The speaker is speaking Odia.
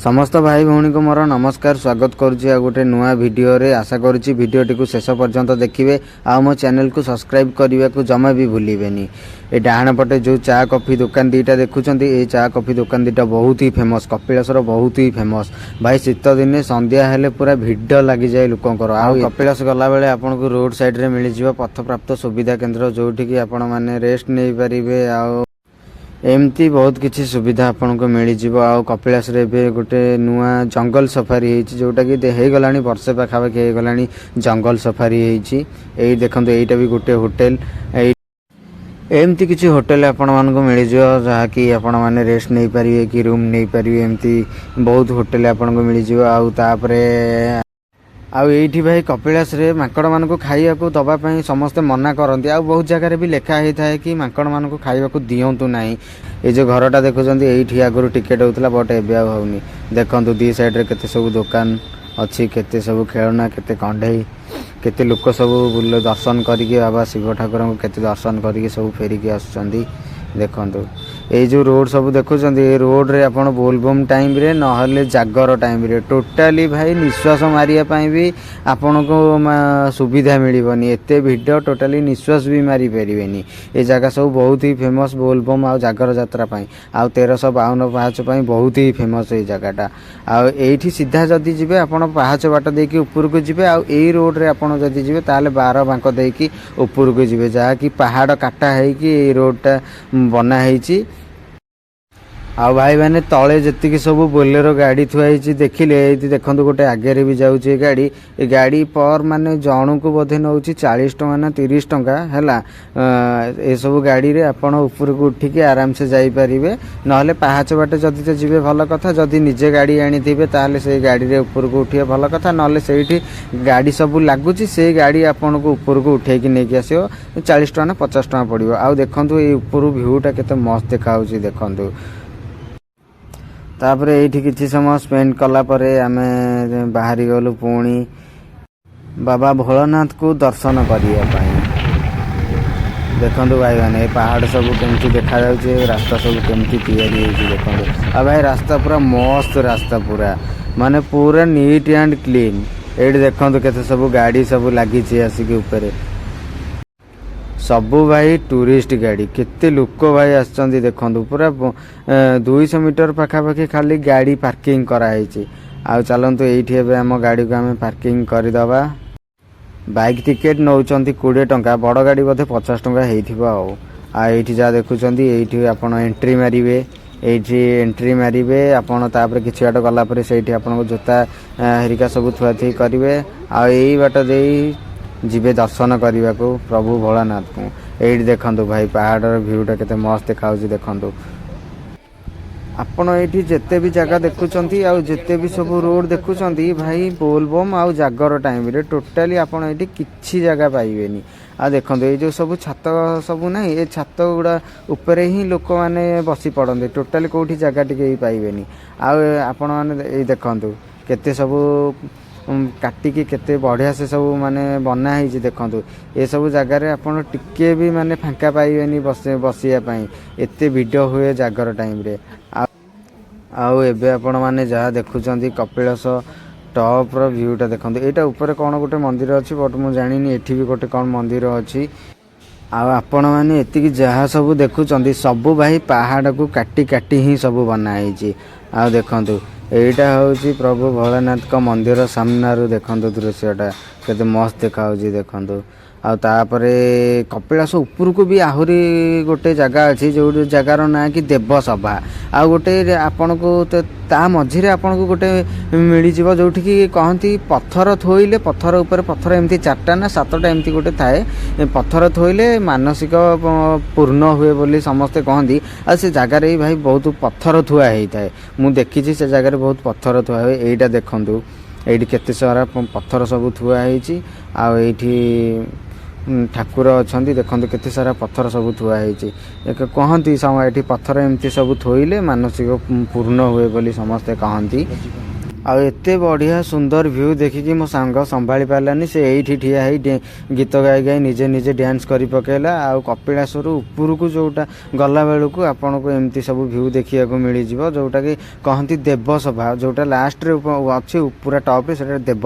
ସମସ୍ତ ଭାଇ ଭଉଣୀଙ୍କୁ ମୋର ନମସ୍କାର। ସ୍ୱାଗତ କରୁଛି ଆଉ ଗୋଟେ ନୂଆ ଭିଡ଼ିଓରେ। ଆଶା କରୁଛି ଭିଡ଼ିଓଟିକୁ ଶେଷ ପର୍ଯ୍ୟନ୍ତ ଦେଖିବେ ଆଉ ମୋ ଚ୍ୟାନେଲକୁ ସବସ୍କ୍ରାଇବ୍ କରିବାକୁ ଜମା ବି ଭୁଲିବେନି। ଏ ଡାହାଣ ପଟେ ଯେଉଁ ଚା କଫି ଦୋକାନ ଦୁଇଟା ଦେଖୁଛନ୍ତି, ଏଇ ଚା କଫି ଦୋକାନ ଦୁଇଟା ବହୁତ ହି ଫେମସ୍, କପିଳାସର ବହୁତ ହି ଫେମସ୍ ଭାଇ। ଶୀତ ଦିନେ ସନ୍ଧ୍ୟା ହେଲେ ପୁରା ଭିଡ଼ ଲାଗିଯାଏ ଲୋକଙ୍କର। ଆଉ କପିଳାସ ଗଲାବେଳେ ଆପଣଙ୍କୁ ରୋଡ଼ ସାଇଡ଼ରେ ମିଳିଯିବ ପଥପ୍ରାପ୍ତ ସୁବିଧା କେନ୍ଦ୍ର, ଯେଉଁଠିକି ଆପଣମାନେ ରେଷ୍ଟ ନେଇପାରିବେ ଆଉ ଏମିତି ବହୁତ କିଛି ସୁବିଧା ଆପଣଙ୍କୁ ମିଳିଯିବ। ଆଉ କପିଳାସରେ ଏବେ ଗୋଟେ ନୂଆ ଜଙ୍ଗଲ ସଫାରି ହେଇଛି, ଯେଉଁଟାକି ହେଇଗଲାଣି, ବର୍ଷେ ପାଖାପାଖି ହେଇଗଲାଣି ଜଙ୍ଗଲ ସଫାରି ହେଇଛି। ଏଇ ଦେଖନ୍ତୁ, ଏଇଟା ବି ଗୋଟେ ହୋଟେଲ। ଏଇ ଏମିତି କିଛି ହୋଟେଲ ଆପଣମାନଙ୍କୁ ମିଳିଯିବ, ଯାହାକି ଆପଣମାନେ ରେଷ୍ଟ ନେଇପାରିବେ କି ରୁମ୍ ନେଇପାରିବେ। ଏମିତି ବହୁତ ହୋଟେଲ ଆପଣଙ୍କୁ ମିଳିଯିବ। ଆଉ ତାପରେ ଆଉ ଏଇଠି ଭାଇ, କପିଳାସରେ ମାଙ୍କଡ଼ମାନଙ୍କୁ ଖାଇବାକୁ ଦେବା ପାଇଁ ସମସ୍ତେ ମନା କରନ୍ତି ଆଉ ବହୁତ ଜାଗାରେ ବି ଲେଖା ହେଇଥାଏ କି ମାଙ୍କଡ଼ମାନଙ୍କୁ ଖାଇବାକୁ ଦିଅନ୍ତୁ ନାହିଁ। ଏଇ ଯେଉଁ ଘରଟା ଦେଖୁଛନ୍ତି, ଏଇଠି ଆଗରୁ ଟିକେଟ୍ ହେଉଥିଲା, ବଟ୍ ଏବେ ଆଉ ହେଉନି। ଦେଖନ୍ତୁ, ଦି ସାଇଡ଼ରେ କେତେ ସବୁ ଦୋକାନ ଅଛି, କେତେ ସବୁ ଖେଳନା, କେତେ କଣ୍ଢେଇ, କେତେ ଲୋକ ସବୁ ବୁଲ ଦର୍ଶନ କରିକି, ବାବା ଶିବ ଠାକୁରଙ୍କୁ କେତେ ଦର୍ଶନ କରିକି ସବୁ ଫେରିକି ଆସୁଛନ୍ତି। ଦେଖନ୍ତୁ, ଏଇ ଯେଉଁ ରୋଡ଼ ସବୁ ଦେଖୁଛନ୍ତି, ଏ ରୋଡ଼ରେ ଆପଣ ବୋଲବମ୍ ଟାଇମ୍ରେ ନହେଲେ ଜାଗର ଟାଇମ୍ରେ ଟୋଟାଲି ଭାଇ ନିଶ୍ୱାସ ମାରିବା ପାଇଁ ବି ଆପଣଙ୍କୁ ସୁବିଧା ମିଳିବନି। ଏତେ ଭିଡ଼, ଟୋଟାଲି ନିଶ୍ୱାସ ବି ମାରିପାରିବେନି। ଏ ଜାଗା ସବୁ ବହୁତ ହି ଫେମସ୍ ବୋଲବମ୍ ଆଉ ଜାଗର ଯାତ୍ରା ପାଇଁ ଆଉ 1352 ପାହାଚ ପାଇଁ ବହୁତ ହି ଫେମସ୍ ଏଇ ଜାଗାଟା। ଆଉ ଏଇଠି ସିଧା ଯଦି ଯିବେ ଆପଣ, ପାହାଚ ବାଟ ଦେଇକି ଉପରକୁ ଯିବେ। ଆଉ ଏଇ ରୋଡ଼ରେ ଆପଣ ଯଦି ଯିବେ, ତାହେଲେ ବାର ବାଙ୍କ ଦେଇକି ଉପରକୁ ଯିବେ, ଯାହାକି ପାହାଡ଼ କାଟା ହେଇକି ଏଇ ରୋଡ଼ଟା ବନା ହେଇଛି। ଆଉ ଭାଇମାନେ, ତଳେ ଯେତିକି ସବୁ ବୋଲେରୋ ଗାଡ଼ି ଥୁଆ ହେଇଛି ଦେଖିଲେ, ଏଇଠି ଦେଖନ୍ତୁ, ଗୋଟେ ଆଗରେ ବି ଯାଉଛି ଏ ଗାଡ଼ି। ଏ ଗାଡ଼ି ପର୍ ମାନେ ଜଣକୁ ବୋଧେ ନେଉଛି 40 ଟଙ୍କା ନା 30 ଟଙ୍କା ହେଲା। ଏସବୁ ଗାଡ଼ିରେ ଆପଣ ଉପରକୁ ଉଠିକି ଆରାମସେ ଯାଇପାରିବେ। ନହେଲେ ପାହାଚ ବାଟେ ଯଦି ତ ଯିବେ ଭଲ କଥା। ଯଦି ନିଜେ ଗାଡ଼ି ଆଣିଥିବେ, ତାହେଲେ ସେଇ ଗାଡ଼ିରେ ଉପରକୁ ଉଠିବେ, ଭଲ କଥା। ନହେଲେ ସେଇଠି ଗାଡ଼ି ସବୁ ଲାଗୁଛି, ସେଇ ଗାଡ଼ି ଆପଣଙ୍କୁ ଉପରକୁ ଉଠେଇକି ନେଇକି ଆସିବ। 40 ଟଙ୍କା ନା 50 ଟଙ୍କା ପଡ଼ିବ। ଆଉ ଦେଖନ୍ତୁ, ଏଇ ଉପରୁ ଭିଉଟା କେତେ ମସ୍ତ ଦେଖାହେଉଛି ଦେଖନ୍ତୁ। ତାପରେ ଏଇଠି କିଛି ସମୟ ସ୍ପେଣ୍ଡ କଲା ପରେ ଆମେ ବାହାରି ଗଲୁ ପୁଣି ବାବା ଭୋଳନାଥକୁ ଦର୍ଶନ କରିବା ପାଇଁ। ଦେଖନ୍ତୁ ଭାଇମାନେ, ଏ ପାହାଡ଼ ସବୁ କେମିତି ଦେଖାଯାଉଛି, ଏ ରାସ୍ତା ସବୁ କେମିତି ତିଆରି ହେଇଛି ଦେଖନ୍ତୁ। ଆଉ ଭାଇ, ରାସ୍ତା ପୁରା ମସ୍ତ ରାସ୍ତା, ପୁରା ମାନେ ପୁରା ନିଟ୍ ଆଣ୍ଡ କ୍ଲିନ୍। ଏଇଠି ଦେଖନ୍ତୁ, କେତେ ସବୁ ଗାଡ଼ି ସବୁ ଲାଗିଛି ଆସିକି ଉପରେ। ସବୁ ଭାଇ ଟୁରିଷ୍ଟ ଗାଡ଼ି। କେତେ ଲୋକ ଭାଇ ଆସିଛନ୍ତି ଦେଖନ୍ତୁ। ପୁରା 200 ମିଟର ପାଖାପାଖି ଖାଲି ଗାଡ଼ି ପାର୍କିଂ କରାହେଇଛି। ଆଉ ଚାଲନ୍ତୁ, ଏଇଠି ଏବେ ଆମ ଗାଡ଼ିକୁ ଆମେ ପାର୍କିଂ କରିଦେବା। ବାଇକ୍ ଟିକେଟ୍ ନେଉଛନ୍ତି 20 ଟଙ୍କା, ବଡ଼ ଗାଡ଼ି ବୋଧେ 50 ଟଙ୍କା ହେଇଥିବ। ଆଉ ଆଉ ଏଇଠି ଯାହା ଦେଖୁଛନ୍ତି, ଏଇଠି ଆପଣ ଏଣ୍ଟ୍ରି ମାରିବେ। ଏଇଠି ଏଣ୍ଟ୍ରି ମାରିବେ ଆପଣ, ତାପରେ କିଛି ବାଟ ଗଲା ପରେ ସେଇଠି ଆପଣଙ୍କ ଜୋତା ହେରିକା ସବୁ ଥୁଆଥୁଇ କରିବେ ଆଉ ଏଇ ବାଟ ଦେଇ ଯିବେ ଦର୍ଶନ କରିବାକୁ ପ୍ରଭୁ ଭୋଳାନାଥଙ୍କୁ। ଏଇଠି ଦେଖନ୍ତୁ ଭାଇ, ପାହାଡ଼ର ଭିଉଟା କେତେ ମସ୍ତ ଦେଖାଯାଉଛି ଦେଖନ୍ତୁ। ଆପଣ ଏଇଠି ଯେତେ ବି ଜାଗା ଦେଖୁଛନ୍ତି ଆଉ ଯେତେ ବି ସବୁ ରୋଡ଼ ଦେଖୁଛନ୍ତି ଭାଇ, ବୋଲବମ୍ ଆଉ ଜାଗର ଟାଇମ୍ରେ ଟୋଟାଲି ଆପଣ ଏଇଠି କିଛି ଜାଗା ପାଇବେନି। ଆଉ ଦେଖନ୍ତୁ, ଏଇ ଯେଉଁ ସବୁ ଛାତ ସବୁ ନାହିଁ, ଏ ଛାତ ଗୁଡ଼ା ଉପରେ ହିଁ ଲୋକମାନେ ବସି ପଡ଼ନ୍ତି। ଟୋଟାଲି କେଉଁଠି ଜାଗା ଟିକେ ବି ପାଇବେନି। ଆଉ ଆପଣମାନେ ଏଇ ଦେଖନ୍ତୁ, କେତେ ସବୁ କାଟିକି କେତେ ବଢ଼ିଆ ସେ ସବୁ ମାନେ ବନା ହେଇଛି ଦେଖନ୍ତୁ। ଏସବୁ ଜାଗାରେ ଆପଣ ଟିକେ ବି ମାନେ ଫାଙ୍କା ପାଇବେନି ବସିବା ପାଇଁ, ଏତେ ଭିଡ଼ ହୁଏ ଜାଗର ଟାଇମ୍ରେ। ଆଉ ଆଉ ଏବେ ଆପଣମାନେ ଯାହା ଦେଖୁଛନ୍ତି, କପିଳାସ ଟପ୍ର ଭିୟୁଟା ଦେଖନ୍ତୁ। ଏଇଟା ଉପରେ କ'ଣ ଗୋଟେ ମନ୍ଦିର ଅଛି, ବଟ୍ ମୁଁ ଜାଣିନି। ଏଠି ବି ଗୋଟେ କ'ଣ ମନ୍ଦିର ଅଛି। ଆଉ ଆପଣମାନେ ଏତିକି ଯାହା ସବୁ ଦେଖୁଛନ୍ତି, ସବୁ ଭାଇ ପାହାଡ଼କୁ କାଟି କାଟି ହିଁ ସବୁ ବନା ହେଇଛି। ଆଉ ଦେଖନ୍ତୁ, ଏଇଟା ହେଉଛି ପ୍ରଭୁ ଭୋଳାନାଥଙ୍କ ମନ୍ଦିର ସାମ୍ନାରୁ ଦେଖନ୍ତୁ, ଦୃଶ୍ୟଟା କେତେ ମସ୍ତ ଦେଖାଯାଉଛି ଦେଖନ୍ତୁ। ଆଉ ତାପରେ କପିଳାସ ଉପରକୁ ବି ଆହୁରି ଗୋଟେ ଜାଗା ଅଛି, ଯେଉଁଠି ଜାଗାର ନାଁ କି ଦେବସଭା। ଆଉ ଗୋଟେ ଆପଣଙ୍କୁ ତା ମଝିରେ ଆପଣଙ୍କୁ ଗୋଟେ ମିଳିଯିବ, ଯେଉଁଠିକି କହନ୍ତି ପଥର ଥୋଇଲେ, ପଥର ଉପରେ ପଥର ଏମିତି ଚାରିଟା ନା ସାତଟା ଏମିତି ଗୋଟେ ଥାଏ, ଏ ପଥର ଥୋଇଲେ ମାନସିକ ପୂର୍ଣ୍ଣ ହୁଏ ବୋଲି ସମସ୍ତେ କହନ୍ତି। ଆଉ ସେ ଜାଗାରେ ବି ଭାଇ ବହୁତ ପଥର ଥୁଆ ହେଇଥାଏ। ମୁଁ ଦେଖିଛି, ସେ ଜାଗାରେ ବହୁତ ପଥର ଥୁଆ ହୁଏ। ଏଇଟା ଦେଖନ୍ତୁ, ଏଇଠି କେତେ ସାରା ପଥର ସବୁ ଥୁଆ ହେଇଛି। ଆଉ ଏଇଠି ଠାକୁର ଅଛନ୍ତି। ଦେଖନ୍ତୁ, କେତେ ସାରା ପଥର ସବୁ ଥୁଆ ହେଇଛି। ଏକ କହନ୍ତି ଏଠି ପଥର ଏମିତି ସବୁ ଥୋଇଲେ ମାନସିକ ପୂର୍ଣ୍ଣ ହୁଏ ବୋଲି ସମସ୍ତେ କହନ୍ତି। ଆଉ ଏତେ ବଢ଼ିଆ ସୁନ୍ଦର ଭ୍ୟୁ ଦେଖିକି ମୋ ସାଙ୍ଗ ସମ୍ଭାଳି ପାରିଲାନି। ସେ ଏଇଠି ଠିଆ ହେଇ ଗୀତ ଗାଇ ଗାଇ ନିଜେ ନିଜେ ଡ୍ୟାନ୍ସ କରି ପକେଇଲା। ଆଉ କପିଳାସରୁ ଉପରକୁ ଯେଉଁଟା ଗଲା ବେଳକୁ ଆପଣଙ୍କୁ ଏମିତି ସବୁ ଭ୍ୟୁ ଦେଖିବାକୁ ମିଳିଯିବ, ଯେଉଁଟାକି କହନ୍ତି ଦେବସଭା। ଯେଉଁଟା ଲାଷ୍ଟରେ ଅଛି ପୁରା ଟପ୍ରେ, ସେଇଟା ଦେବ